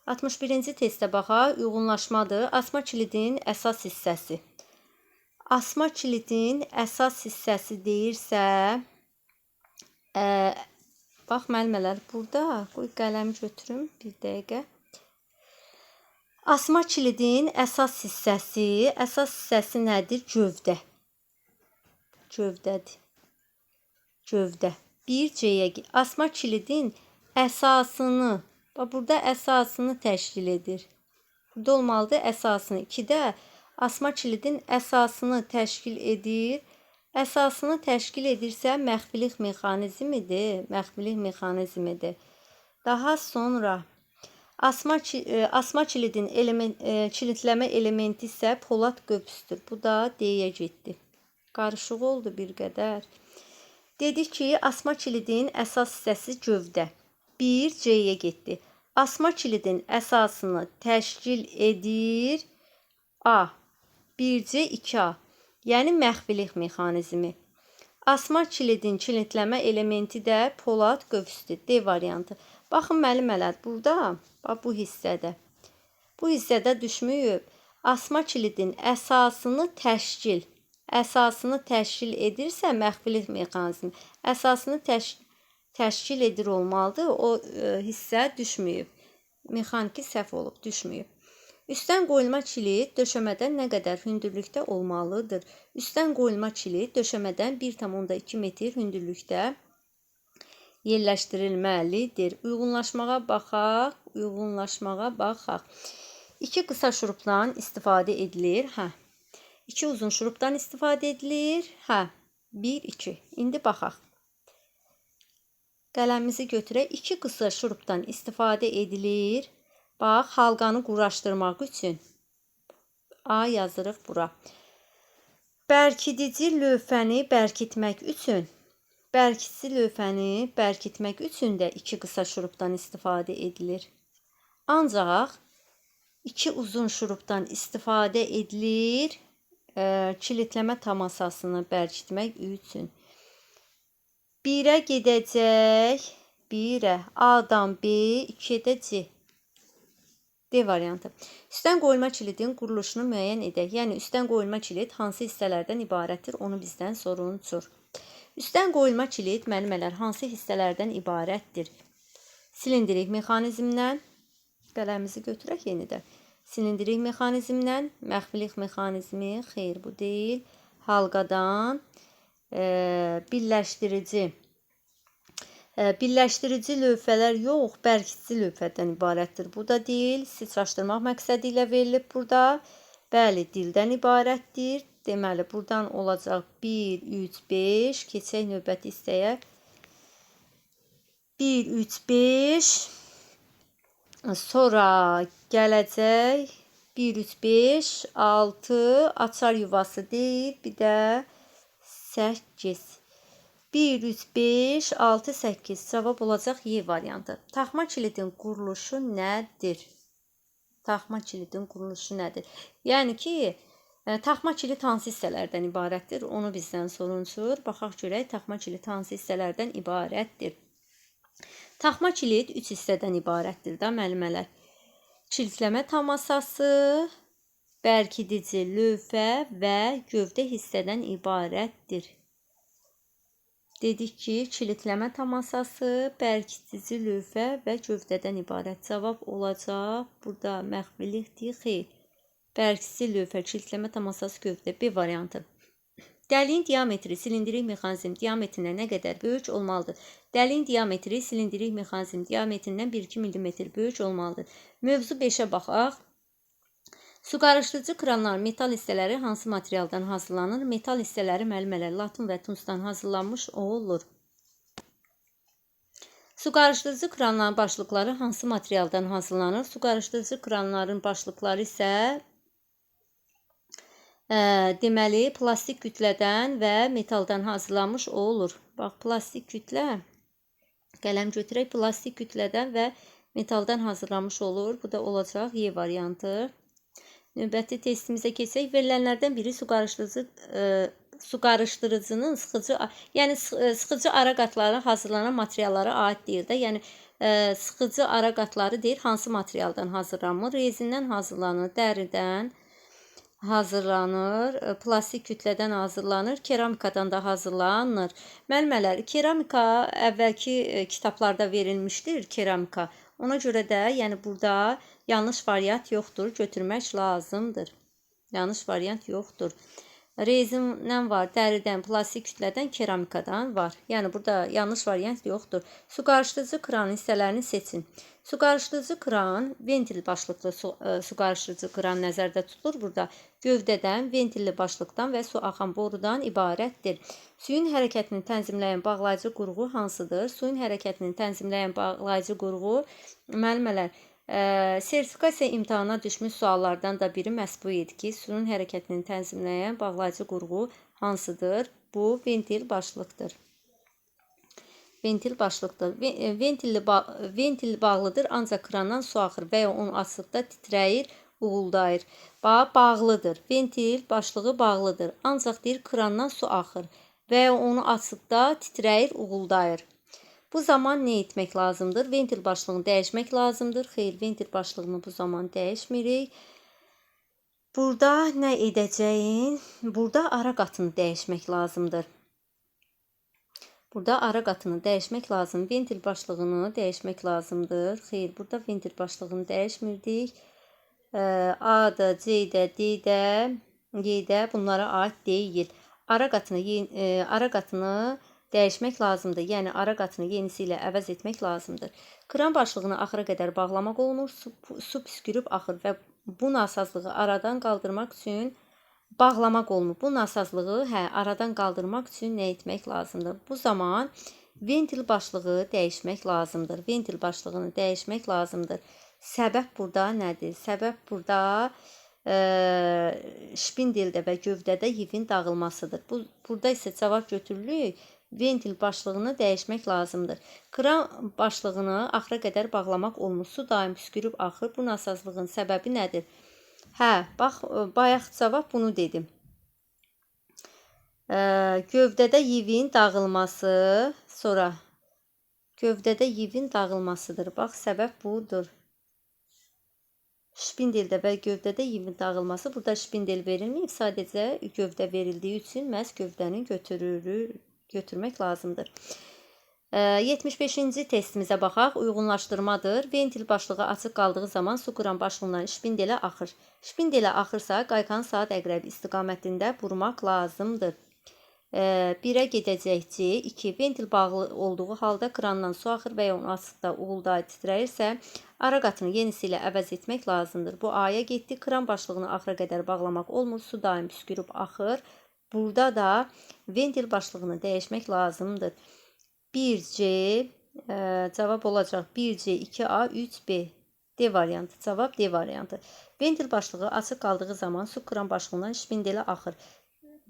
61-ci testə baxaq, uyğunlaşmadır. Asma kilidin əsas hissəsi. Asma kilidin əsas hissəsi deyirsə, bax müəllimələr, burada, qoy qələmi götürüm bir dəqiqə. Asma kilidin əsas hissəsi, nədir? Gövdə. Gövdədir. Gövdə. 1C-yə asma kilidin əsasını, bax burada əsasını təşkil edir. Burada olmalıdır əsasını. 2-də asma kilidin əsasını təşkil edir. Əsasını təşkil edirsə məxfilik mexanizmidir. Məxfilik mexanizmidir. Daha sonra asma kilidin kilidləmə elementi isə polad qövsdür. Bu da D-yə getdi. Qarışıq oldu bir qədər. Dedik ki, asma kilidin əsas hissəsi gövdə. 1C-yə getdi. Asma kilidin əsasını təşkil edir A. 1C, 2A. Yəni məxfilik mexanizmi. Asma kilidin kilidləmə elementi də polad qövsdür. D variantı. Baxın müəllimələr, burada, bax bu hissədə. Bu hissədə düşməyib. Asma kilidin əsasını təşkil. Əsasını təşkil edirsə məxfilik mexanizmi. Əsasını təşkil edir olmalıdır. O hissə düşməyib. Mexaniki səhv olub, düşməyib. Üstdən qoyulma kilid döşəmədən nə qədər hündürlükdə olmalıdır? Üstdən qoyulma kilid döşəmədən 1,2 metr hündürlükdə yerləşdirilməlidir. Uyğunlaşmağa baxaq. Uyğunlaşmağa baxaq. 2 qısa şurubdan istifadə edilir. Hə. 2 uzun şurubdan istifadə edilir. Hə. 1, 2. İndi baxaq. Qələmimizi götürək. 2 qısa şurubdan istifadə edilir. Bax, halqanı quraşdırmaq üçün A yazırıq bura. Bərkidici lövhəni bərkitmək üçün, bərkidici lövhəni bərkitmək üçün də 2 qısa şurubdan istifadə edilir. Ancaq 2 uzun şurubdan istifadə edilir kilidləmə tamasasını bərkitmək üçün. 1-ə gedəcək, 1-ə, A-dan B, 2-yə də C. D variantı. Üstdən qoyulma kilidin quruluşunu müəyyən edək. Yəni, üstdən qoyulma kilid hansı hissələrdən ibarətdir, onu bizdən soruşur. Üstdən qoyulma kilid, müəllimələr, hansı hissələrdən ibarətdir? Silindirik mexanizmdən, qələmimizi götürək yenidən. Silindirik mexanizmdən, məxfilik mexanizmi, xeyr bu deyil, halqadan, birləşdirici. Birləşdirici lövhələr yox, bərkidici lövhədən ibarətdir. Bu da deyil, sizi çaşdırmaq məqsədi ilə verilib burada. Bəli, dildən ibarətdir. Deməli, buradan olacaq 1, 3, 5. Keçək növbəti hissəyə. 1, 3, 5. Sonra gələcək 1, 3, 5, 6. Açar yuvası deyil, bir də 8. 1, 3, 5, 6, 8. Cavab olacaq Y variantı. Taxma kilidin quruluşu nədir? Taxma kilidin quruluşu nədir? Yəni ki, taxma kilid hansı hissələrdən ibarətdir? Onu bizdən soruşur. Baxaq görək, taxma kilid hansı hissələrdən ibarətdir? Taxma kilid 3 hissədən ibarətdir da, müəllimələr. Kilidləmə tamasası, bərkidici lövhə və gövdə hissədən ibarətdir. Dedik ki, kilidləmə tamasası, bərkidici lövhə və gövdədən ibarət. Cavab olacaq. Burada məxfilikdir, xeyr. Bərkidici lövhə, kilidləmə tamasası, gövdə. B variantı. Dəliyin diametri silindirik mexanizm diametrindən nə qədər böyük olmalıdır? Dəliyin diametri silindirik mexanizm diametrindən 1-2 mm böyük olmalıdır. Mövzu 5-ə baxaq. Su qarışdırıcı kranların metal hissələri hansı materialdan hazırlanır? Metal hissələri müəllimələr latun və tunsdan hazırlanmış olur. Su qarışdırıcı kranların başlıqları hansı materialdan hazırlanır? Su qarışdırıcı kranların başlıqları isə deməli plastik kütlədən və metaldan hazırlanmış olur. Bax, plastik kütlə, qələm götürək, plastik kütlədən və metaldan hazırlanmış olur. Bu da olacaq Y variantı. Növbəti testimizə keçsək, verilənlərdən biri su qarışdırıcının sıxıcı, yəni sıxıcı ara qatlarına hazırlanan materiallara aid deyil də. Yəni Sıxıcı ara qatları deyir, hansı materialdan hazırlanır? Rezindən hazırlanır, dəridən hazırlanır, plastik kütlədən hazırlanır, keramikadan da hazırlanır. Müəllimələr, keramika əvvəlki kitablarda verilmişdir, keramika. Ona görə də, yəni burada yanlış variant yoxdur, götürmək lazımdır. Yanlış variant yoxdur. Rezindən var, dəridən, plastik kütlədən, keramikadan var. Yəni burada yanlış variant yoxdur. Su qarışdırıcı kranın hissələrini seçin. Su qarışdırıcı kran, ventil başlıqlı su qarışdırıcı kran nəzərdə tutulur burada. Gövdədən, ventilli başlıqdan və su axan borudan ibarətdir. Suyun hərəkətini tənzimləyən bağlayıcı qurğu hansıdır? Suyun hərəkətini tənzimləyən bağlayıcı qurğu, müəllimələr, sertifikasiya imtahana düşmüş suallardan da biri məhz bu idi ki, suyun hərəkətini tənzimləyən bağlayıcı qurğu hansıdır? Bu, ventil başlıqdır. Ventil başlıqdır. Ventil bağlıdır, ancaq krandan su axır və ya onu açdıqda titrəyir, uğuldayır. Bağlıdır. Ventil başlığı bağlıdır, ancaq deyir, krandan su axır və ya onu açdıqda titrəyir, uğuldayır. Bu zaman nə etmək lazımdır? Ventil başlığını dəyişmək lazımdır. Xeyr, ventil başlığını bu zaman dəyişmirik. Burada nə edəcəyin? Burada ara qatını dəyişmək lazımdır. Burada ara qatını dəyişmək lazım. Ventil başlığını dəyişmək lazımdır. Xeyr, burada ventil başlığını dəyişmirdik. A-da, C-də, D-də, Y-də bunlara aid deyil. Ara qatını dəyişmək lazımdır. Yəni, ara qatını yenisi ilə əvəz etmək lazımdır. Kran başlığını axıra qədər bağlamaq olunur. Su püskürüb axır və bu nasazlığı aradan qaldırmaq üçün bağlamaq olunur. Bu nasazlığı aradan qaldırmaq üçün nə etmək lazımdır? Bu zaman ventil başlığı dəyişmək lazımdır. Ventil başlığını dəyişmək lazımdır. Səbəb burada nədir? Səbəb burada şpindeldə və gövdədə yivin dağılmasıdır. Burada isə cavab götürülür. Ventil başlığını dəyişmək lazımdır. Kran başlığını axıra qədər bağlamaq olmur. Su daim püskürüb axır. Bu nasazlığın səbəbi nədir? Hə, bax, bayaq cavab bunu dedim. Gövdədə yivin dağılması, sonra gövdədə yivin dağılmasıdır. Bax, səbəb budur. Şpindeldə və gövdədə yivin dağılması. Burada şpindel verilməyib, sadəcə gövdə verildiyi üçün məhz gövdəni götürmək lazımdır. 75-ci testimizə baxaq. Uyğunlaşdırmadır. Ventil başlığı açıq qaldığı zaman su kran başlığından şpindelə axır. Şpindelə axırsa, qaykanı saat əqrəbi istiqamətində vurmaq lazımdır. 1-ə gedəcək C. 2. Ventil bağlı olduğu halda krandan su axır və ya onu açıqda uğuldayı titrəyirsə, ara qatını yenisi ilə əvəz etmək lazımdır. Bu A-ya getdi. Kran başlığını axıra qədər bağlamaq olmur. Su daim püskürüb axır. Burada da ventil başlığını dəyişmək lazımdır. 1C cavab olacaq. 1C, 2A, 3B. D variantı. Cavab D variantı. Ventil başlığı açıq qaldığı zaman su kran başlığından şpindelə axır.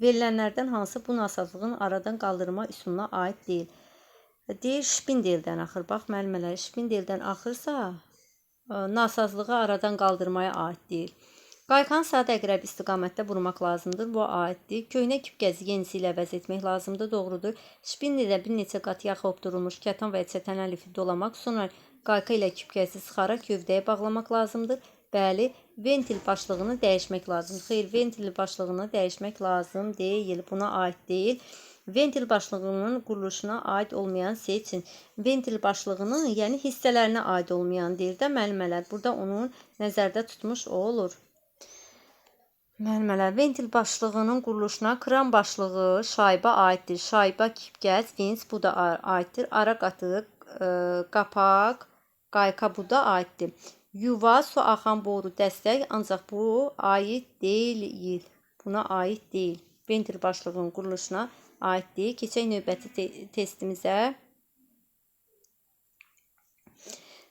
Verilənlərdən hansı bu nasazlığın aradan qaldırma üsuluna aid deyil? Deyir, şpindeldən axır. Bax, müəllimələr, şpindeldən axırsa, nasazlığı aradan qaldırmaya aid deyil. Qaykanı saat əqrəbi istiqamətdə vurmaq lazımdır. Bu aiddir. Köhnə kipkəzi yenisi ilə əvəz etmək lazımdır. Doğrudur. Şpindellə bir neçə qat yaxa hopdurulmuş kətan və ya çətənə lifi dolamaq, sonra qayka ilə kipkəzi sıxaraq gövdəyə bağlamaq lazımdır. Bəli, ventil başlığını dəyişmək lazımdır. Xeyr, ventil başlığını dəyişmək lazım deyil. Buna aid deyil. Ventil başlığının quruluşuna aid olmayan seçin. Ventil başlığının, yəni hissələrinə aid olmayan deyir də müəllimələr. Burada onun nəzərdə tutmuş olur. Müəllimələr, ventil başlığının quruluşuna kran başlığı şayba aiddir. Şayba, kipkəz, vins bu da aiddir. Ara qatı, qapaq, qayka bu da aiddir. Yuva, su axan boru dəstək, ancaq bu aid deyil. Buna aid deyil. Ventil başlığının quruluşuna aid deyil. Keçək növbəti testimizə.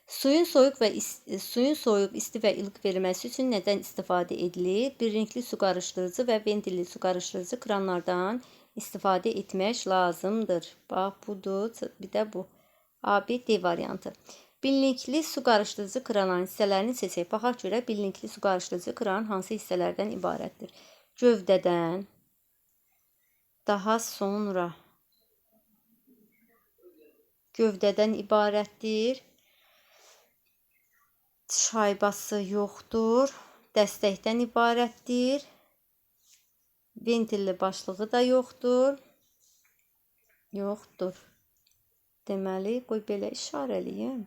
Suyun soyuq, isti və ilıq verilməsi üçün nədən istifadə edilir? Bir renkli su qarışdırıcı və ventilli su qarışdırıcı kranlardan istifadə etmək lazımdır. Bax, budur, bir də bu. A, B, D variantı. Birlikli su qarışdırıcı kranın hissələrini seçək. Baxaq görə birlikli su qarışdırıcı kran hansı hissələrdən ibarətdir? Gövdədən, daha sonra gövdədən ibarətdir. Şaybası yoxdur. Dəstəkdən ibarətdir. Ventilli başlığı da yoxdur. Yoxdur. Deməli, qoy belə işarə eləyim.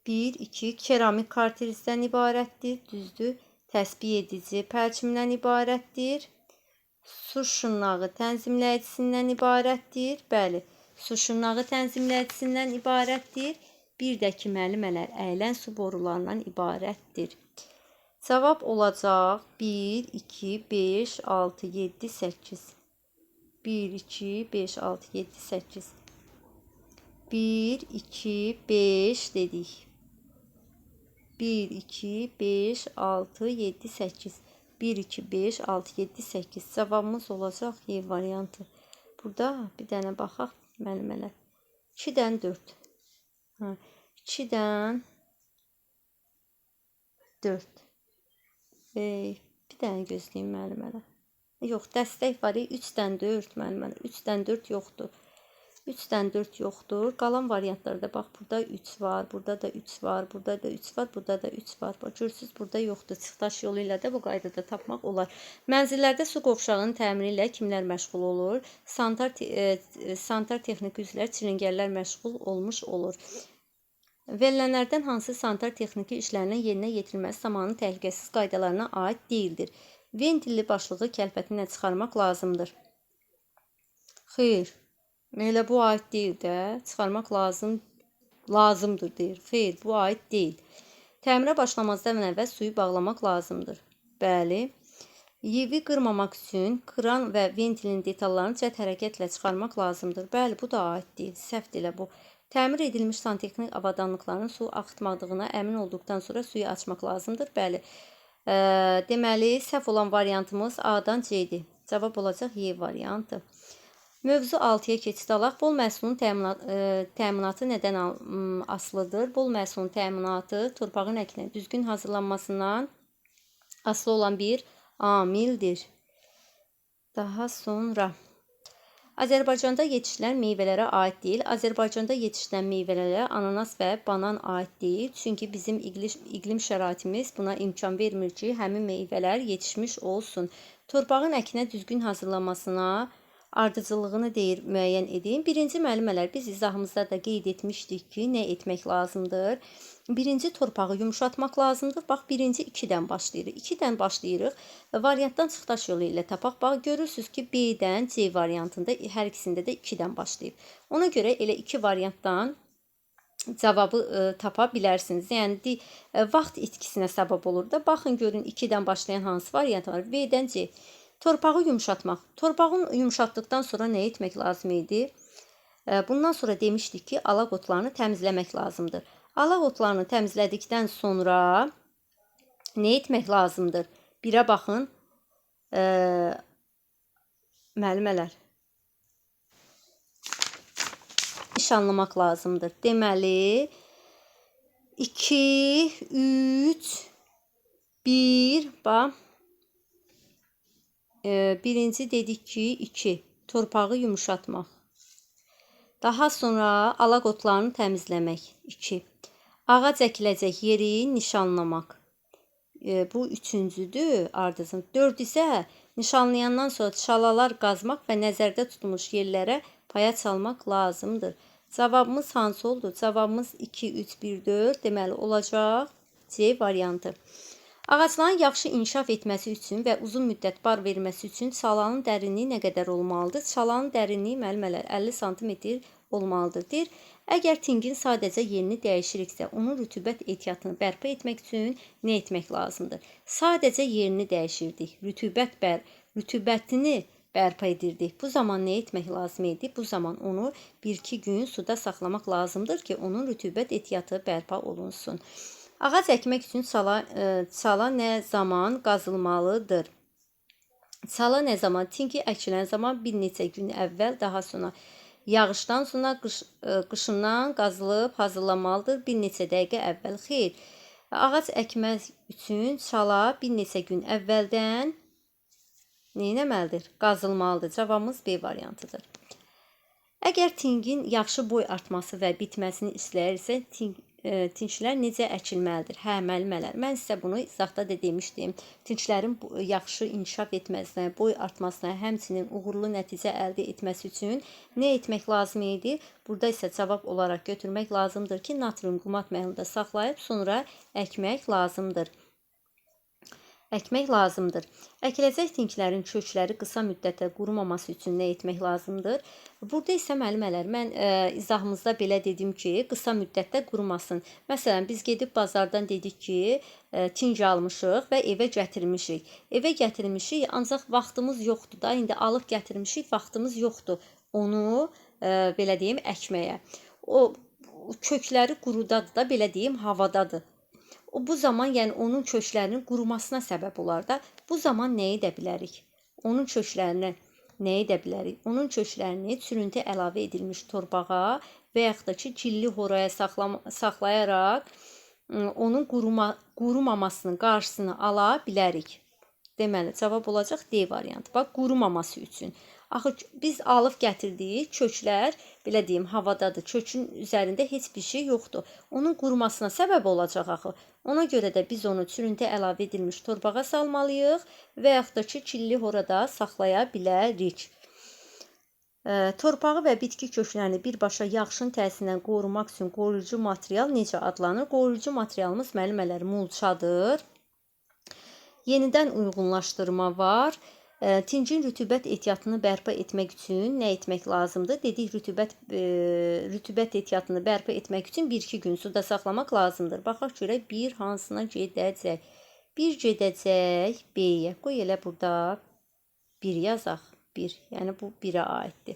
1, 2, keramik kartrizdən ibarətdir. Düzdür. Təsbih edici pərçimdən ibarətdir. Su şırnağı tənzimləyicisindən ibarətdir. Bəli, su şırnağı tənzimləyicisindən ibarətdir. Bir də ki, müəllimələr, əyilən su borularından ibarətdir. Cavab olacaq 1, 2, 5, 6, 7, 8. 1, 2, 5, 6, 7, 8. 1, 2, 5 dedik. 1, 2, 5, 6, 7, 8. 1, 2, 5, 6, 7, 8. Cavabımız olacaq Y variantı. Burada bir dənə baxaq müəllimələr. 2-dən 4. 2-dən 4. Bir dənə gözləyim müəllimələr. Yox, dəstək var. 3-dən 4 müəllimələr. 3-dən 4 yoxdur. 3-dən 4 yoxdur. Qalan variantlarda bax, burada 3 var, burada da 3 var, burada da 3 var, burada da 3 var. Bax, görürsünüz, burada yoxdur. Çıxdaş yolu ilə də bu qaydada tapmaq olar. Mənzillərdə su qovşağının təmiri ilə kimlər məşğul olur? Sanitar texniki üzvlər, çilingərlər məşğul olmuş olur. Verilənlərdən hansı sanitar texniki işlərinin yerinə yetirilməsi zamanı təhlükəsiz qaydalarına aid deyildir? Ventilli başlığı kəlfəti ilə çıxarmaq lazımdır. Xeyr. Elə bu aid deyil də. Çıxarmaq lazımdır deyir. Xeyr, bu aid deyil. Təmirə başlamazdan əvvəl suyu bağlamaq lazımdır. Bəli. Yivi qırmamaq üçün kran və ventilin detallarını cəld hərəkətlə çıxarmaq lazımdır. Bəli, bu da aid deyil. Səhvdir elə bu. Təmir edilmiş santexnik avadanlıqların su axıtmadığına əmin olduqdan sonra suyu açmaq lazımdır. Bəli. Deməli, səhv olan variantımız A-dan C-dir. Cavab olacaq Y variantı. Mövzu 6-ya keçid alaq. Bol məhsulun təminatı nədən asılıdır? Bol məhsulun təminatı torpağın əkinə düzgün hazırlanmasından asılı olan bir amildir. Daha sonra Azərbaycanda yetişdirilən meyvələrə aid deyil. Azərbaycanda yetişdirilən meyvələrə ananas və banan aid deyil. Çünki bizim iqlim şəraitimiz buna imkan vermir ki, həmin meyvələr yetişmiş olsun. Torpağın əkinə düzgün hazırlanmasına ardıcıllığını deyir, müəyyən edin. Birinci müəllimələr, biz izahımızda da qeyd etmişdik ki, nə etmək lazımdır? Birinci torpağı yumşatmaq lazımdır. Bax, birinci 2-dən başlayırıq. 2-dən başlayırıq. Variantdan çıxdaş yolu ilə tapaq. Bax, görürsünüz ki, B-dən C variantında hər ikisində də 2-dən başlayıb. Ona görə elə iki variantdan cavabı tapa bilərsiniz. Yəni, vaxt itkisinə səbəb olur da. Baxın, görün, 2-dən başlayan hansı variant var? B-dən C. Torpağı yumşatmaq. Torpağın yumşatdıqdan sonra nə etmək lazım idi? Bundan sonra demişdik ki, alaq otlarını təmizləmək lazımdır. Alaq otlarını təmizlədikdən sonra nə etmək lazımdır? Birə baxın, müəllimələr. Nişanlamaq lazımdır. Deməli, 2, 3, 1, bax. Birinci dedik ki, 2. Torpağı yumşatmaq. Daha sonra alaq otlarını təmizləmək. 2. Ağac əkiləcək yeri nişanlamaq. Bu üçüncüdür ardıcın. 4 isə nişanlayandan sonra çalalar qazmaq və nəzərdə tutulmuş yerlərə paya çalmaq lazımdır. Cavabımız hansı oldu? Cavabımız 2, 3, 1, 4. Deməli, olacaq C variantı. Ağacların yaxşı inkişaf etməsi üçün və uzun müddət bar verməsi üçün çalanın dərinliyi nə qədər olmalıdır? Çalanın dərinliyi müəllimələr 50 sm olmalıdır. Deyir, əgər tingin sadəcə yerini dəyişiriksə, onun rütubət ehtiyatını bərpa etmək üçün nə etmək lazımdır? Sadəcə yerini dəyişirdik, rütubətini bərpa edirdik. Bu zaman nə etmək lazım idi? Bu zaman onu 1-2 gün suda saxlamaq lazımdır ki, onun rütubət ehtiyatı bərpa olunsun. Ağac əkmək üçün çala nə zaman qazılmalıdır? Çala nə zaman? Tinki əkilən zaman bir neçə gün əvvəl, daha sonra yağışdan sonra qışından qazılıb hazırlanmalıdır bir neçə dəqiqə əvvəl. Xeyr, ağac əkmək üçün çala bir neçə gün əvvəldən nə etməlidir? Qazılmalıdır. Cavabımız B variantıdır. Əgər tingin yaxşı boy artması və bitməsini istəyirsə, Tinklər necə əkilməlidir? Hə, müəllimələr, mən sizə bunu izahda da demişdim. Tinklərin yaxşı inkişaf etməsinə, boy artmasına, həmçinin uğurlu nəticə əldə etməsi üçün nə etmək lazım idi? Burada isə cavab olaraq götürmək lazımdır ki, natrium qumat məhlulunda saxlayıb sonra əkmək lazımdır. Əkmək lazımdır. Əkiləcək tinklərin kökləri qısa müddətdə qurumaması üçün nə etmək lazımdır? Burada isə müəllimələr, mən izahımızda belə dedim ki, qısa müddətdə qurumasın. Məsələn, biz gedib bazardan dedik ki, tink almışıq və evə gətirmişik. Evə gətirmişik, ancaq vaxtımız yoxdur da. İndi alıb gətirmişik, vaxtımız yoxdur onu, belə deyim, əkməyə. O kökləri qurudadır da, belə deyim, havadadır. O, bu zaman, yəni onun köklərinin qurumasına səbəb olar da. Bu zaman nə edə bilərik? Onun köklərini nə edə bilərik? Onun köklərini çürüntü əlavə edilmiş torpağa və yaxud da ki, killi horaya saxlayaraq onun qurumamasının qarşısını ala bilərik. Deməli, cavab olacaq D variantı. Bax, qurumaması üçün. Axı, biz alıb gətirdik, köklər, belə deyim, havadadır. Kökün üzərində heç bir şey yoxdur. Onun qurumasına səbəb olacaq axı. Ona görə də biz onu çürüntü əlavə edilmiş torpağa salmalıyıq və yaxud da ki, killi horada saxlaya bilərik. Torpağı və bitki köklərini birbaşa yağışın təsirindən qorumaq üçün qoruyucu material necə adlanır? Qoruyucu materialımız, müəllimələr, mulçadır. Yenidən uyğunlaşdırma var. Tincin rütubət ehtiyatını bərpa etmək üçün nə etmək lazımdır? Dedik, rütubət ehtiyatını bərpa etmək üçün 1-2 gün suda saxlamaq lazımdır. Baxaq görək, 1 hansına gedəcək? 1 gedəcək B-yə. Qoy elə burada 1 yazaq. 1, yəni bu 1-ə aiddir.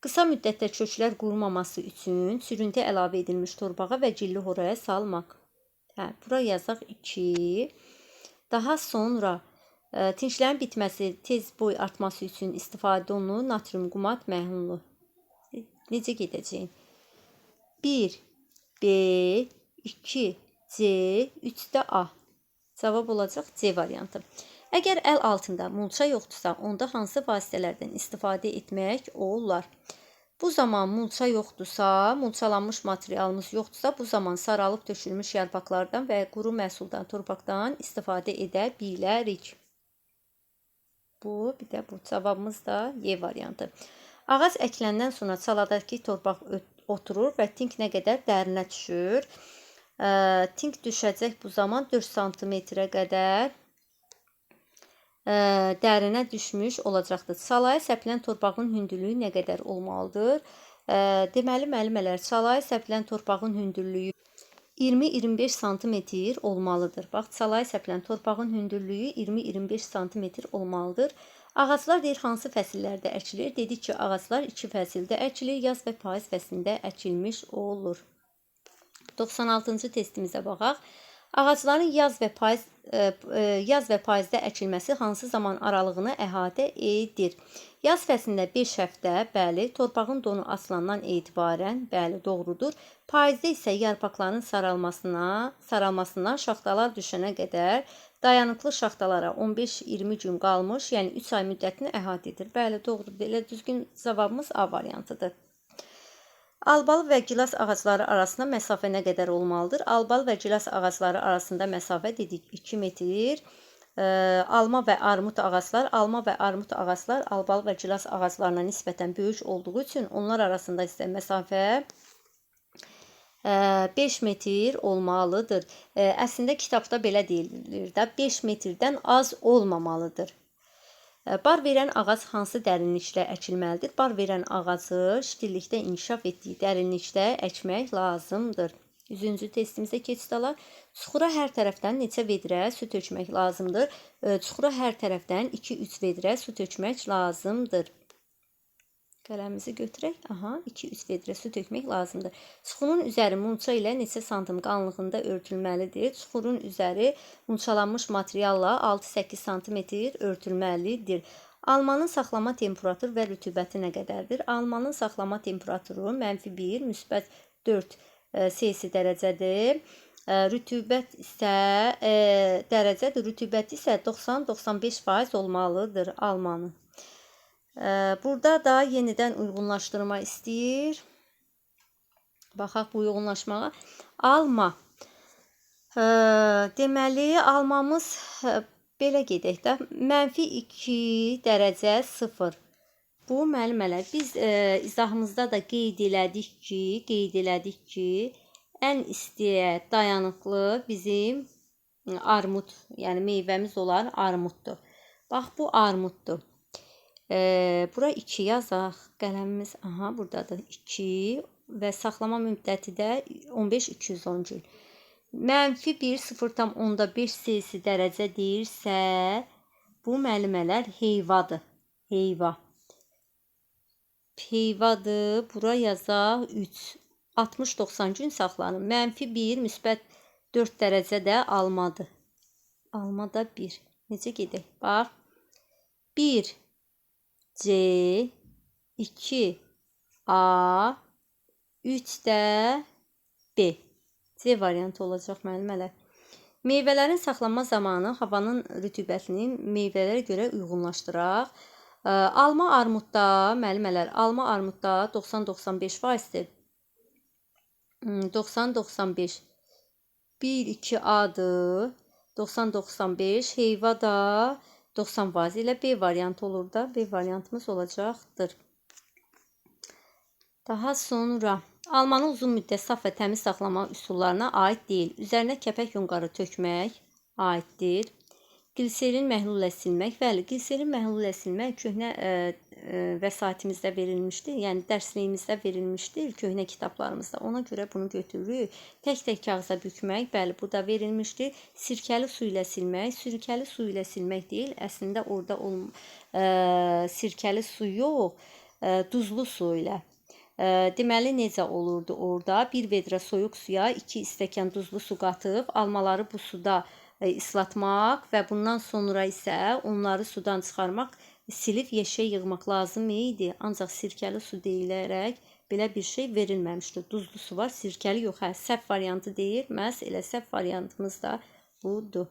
Qısa müddətdə köklər qurumaması üçün çürüntü əlavə edilmiş torpağa və gilli horaya salmaq. Hə, bura yazaq 2. Daha sonra tinklərin bitməsi, tez boy artması üçün istifadə olunur natrium qumat məhlulu. Necə gedəcəyim? 1, B, 2, C, 3 də A. Cavab olacaq C variantı. Əgər əl altında mulça yoxdursa, onda hansı vasitələrdən istifadə etmək olar? Bu zaman mulça yoxdursa, mulçalanmış materialımız yoxdursa, bu zaman saralıb tökülmüş yarpaqlardan və quru məhsuldan, torpaqdan istifadə edə bilərik. Bu, bir də bu. Cavabımız da Y variantı. Ağac əkiləndən sonra çaladakı torpaq oturur və tink nə qədər dərinə düşür? Tink düşəcək bu zaman 4 santimetrə qədər dərinə düşmüş olacaqdır. Çalaya səpilən torpağın hündürlüyü nə qədər olmalıdır? Deməli, müəllimələr, çalaya səpilən torpağın hündürlüyü 20-25 santimetr olmalıdır. Bax, çalaya səpilən torpağın hündürlüyü 20-25 santimetr olmalıdır. Ağaclar deyir, hansı fəsillərdə əkilir? Dedik ki, ağaclar 2 fəsildə əkilir. Yaz və payız fəslində əkilmiş olur. 96-cı testimizə baxaq. Ağacların yaz və payızda əkilməsi hansı zaman aralığını əhatə edir? Yaz fəslində 5 həftə, bəli, torpağın donu asılandan etibarən, bəli, doğrudur. Payızda isə yarpaqların saralmasından şaxtalar düşənə qədər dayanıqlı şaxtalara 15-20 gün qalmış, yəni 3 ay müddətini əhatə edir. Bəli, doğrudur. Elə düzgün cavabımız A variantıdır. Albalı və gilas ağacları arasında məsafə nə qədər olmalıdır? Albalı və gilas ağacları arasında məsafə dedik 2 metr. Alma və armud ağaclar, alma və armud ağaclar albalı və gilas ağaclarına nisbətən böyük olduğu üçün onlar arasında isə məsafə 5 metr olmalıdır. Əslində kitabda belə deyilir də, 5 metrdən az olmamalıdır. Bar verən ağac hansı dərinlikdə əkilməlidir? Bar verən ağacı şitillikdə inkişaf etdiyi dərinlikdə əkmək lazımdır. 100-cü testimizə keçid alaq. Çuxura hər tərəfdən neçə vedrə su tökmək lazımdır? Çuxura hər tərəfdən 2-3 vedrə su tökmək lazımdır. Qələmimizi götürək. Aha, 2-3 vedrə su tökmək lazımdır. Çuxurun üzəri mulça ilə neçə santim qalınlığında örtülməlidir? Çuxurun üzəri mulçalanmış materialla 6-8 santimetr örtülməlidir. Almanın saxlama temperaturu və rütubəti nə qədərdir? Almanın saxlama temperaturu -1, +4 Selsi dərəcədir. Rütubət isə dərəcədir. Rütubəti isə 90-95% olmalıdır almanın. Burada da yenidən uyğunlaşdırma istəyir. Baxaq bu uyğunlaşmağa. Alma. Deməli, almamız belə gedək də. -2 dərəcə 0. Bu, müəllimələr, biz izahımızda da qeyd elədik ki, ən istiyə dayanıqlı bizim armud, yəni meyvəmiz olan armuddur. Bax, bu armuddur. Bura 2 yazaq. Qələmimiz, aha, buradadır. 2 və saxlama müddəti də 15-210 gün. -1 0,5 Selsi dərəcə deyirsə, bu müəllimələr heyvadır. Heyva. Heyvadır. Bura yazaq 3. 60-90 gün saxlanır. -1 müsbət 4 dərəcə də almadır. Alma da 1. Necə gedək? Bax. 1 C, 2 A, 3 də B. C variantı olacaq müəllimələr. Meyvələrin saxlanma zamanı havanın rütubətini meyvələrə görə uyğunlaşdıraq. Alma armudda, müəllimələr, alma armudda 90-95%-dir. 90-95. 1, 2 A-dır. 90-95. Heyva da 90% ilə B variantı olur da. B variantımız olacaqdır. Daha sonra almanı uzun müddət saf və təmiz saxlama üsullarına aid deyil. Üzərinə kəpək yonqarı tökmək aiddir. Gliserin məhlullə silmək. Bəli, gliserin məhlullə silmək köhnə vəsaitimizdə verilmişdir. Yəni dərsliyimizdə verilmişdir, köhnə kitablarımızda. Ona görə bunu götürürük. Tək-tək kağıza bükmək, bəli, bu da verilmişdir. Sirkəli su ilə silmək. Sirkəli su ilə silmək deyil. Əslində orada sirkəli su yox, duzlu su ilə. Deməli, necə olurdu orada? 1 vedrə soyuq suya 2 stəkan duzlu su qatıb, almaları bu suda islatmaq və bundan sonra isə onları sudan çıxarmaq, silib yeşə yığmaq lazım idi. Ancaq sirkəli su deyilərək belə bir şey verilməmişdi. Duzlu su var, sirkəli yox. Hə, səhv variantı deyil. Məhz elə səhv variantımız da budur.